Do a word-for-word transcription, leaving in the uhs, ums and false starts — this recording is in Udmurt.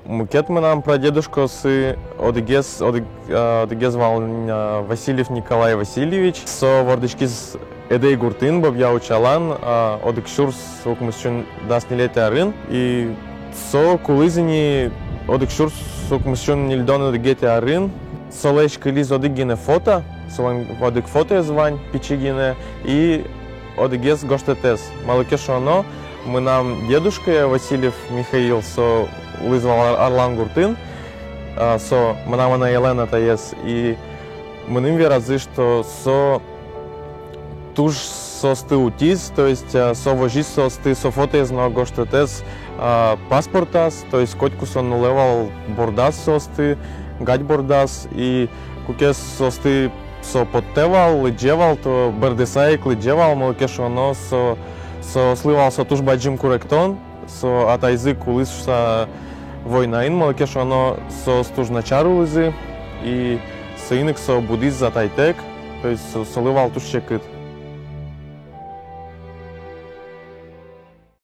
Мукет мынам прадедушкаосы, одӥгез, одӥг-, а, одӥгез вал, а, Васильев Николай Васильевич. Со вордӥськиз Эдэй гуртын, Бобья Учалан, а, одӥг сюрс укмыс сю дас ньылетӥ арын. И со кулӥз ини одӥг сюрс укмыс сю ньыльдон одӥгетӥ арын. Солэсь кылиз одӥг гинэ фото, солэн одӥг фотоез вань, пичи гинэ, и одӥгез гожтэтэз. Малы ке шуоно, мынам дедушкае, Васильев Михаил, со улӥз вал Ар-, Арлан гуртын, а, со мынам анаелэн атаез, и мыным веразы, что со туж соосты утиз, то есть, а, со возиз соосты, со фотоез но гожтэтэз, а, паспортаз, то есть котьку со нуллэ вал бордаз соосты, гадь бордаз, и куке соосты со поттэ вал, лыдӟе вал, то бӧрдыса ик лыдӟе вал, малы ке шуоно со, соослы вал со туж бадӟым куректон, со атайзы кулӥз шуса войнаын, малы ке шуоно соос туж начар улӥзы, и соин ик со будӥз атайтэк, то есть со-, солы вал туж секыт.